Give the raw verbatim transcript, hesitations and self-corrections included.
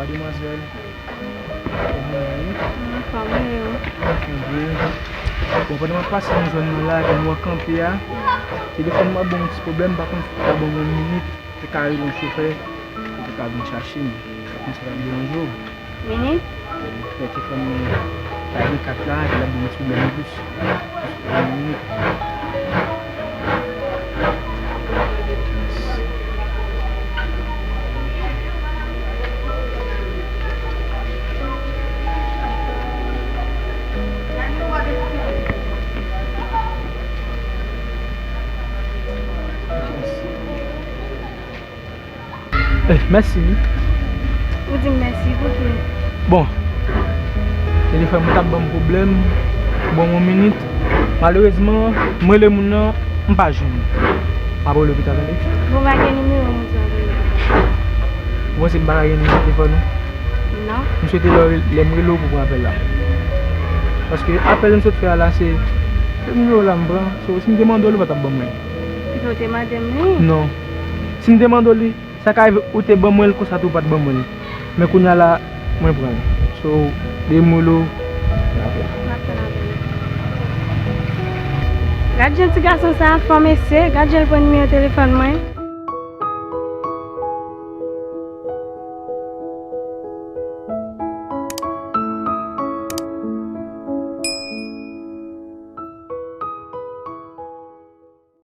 Demwazèl, kòman w ye? Anfòm, e ou? Anfòm, byen. Bon, pandan m ap pase nan zòn nan la, epi nou an kanpe a, telefòn mwen ap ban yon ti pwoblèm, pa konn si w ka ban mwen yon minit, te ka rele yon chofè, pou te ka vin chache m. Pa konn si sa ap deranje w. Minit? Fè telefòn mwen lage kat la, epi l ap ban yon ti pwoblèm plis. Yon minit. Eh, mèsi wi. Ou di m mèsi pou ki? Bon, telefòn mwen t ap ban m pwoblèm, ou ban m yon minit. Malerezman, m rele moun nan, m pa jwenn li. M ap rele w pita, tande. Bon, m pa gen nimewo moun sa, tande. Ou panse m pa ka gen nimewo telefòn ou? Non. M swete lè, lè m rele w pou pran apèl la. Paske apèl m sot fè a la, se, se nimewo la m pran. So, si m te mande w li, ou pa t ap ban mwen li. Pito w te mande m li? Non. Si m te mande w li, sa ka rive ou te ban mwen l konsa tou ou pa t ban mwen l. Men kounye a la, mwen pran l. So, de m rele w, n ap fè. N ap fè n ap fè. Gad jan ti gason sa a fò mesye, gad jan l pran nimewo telefòn mwen.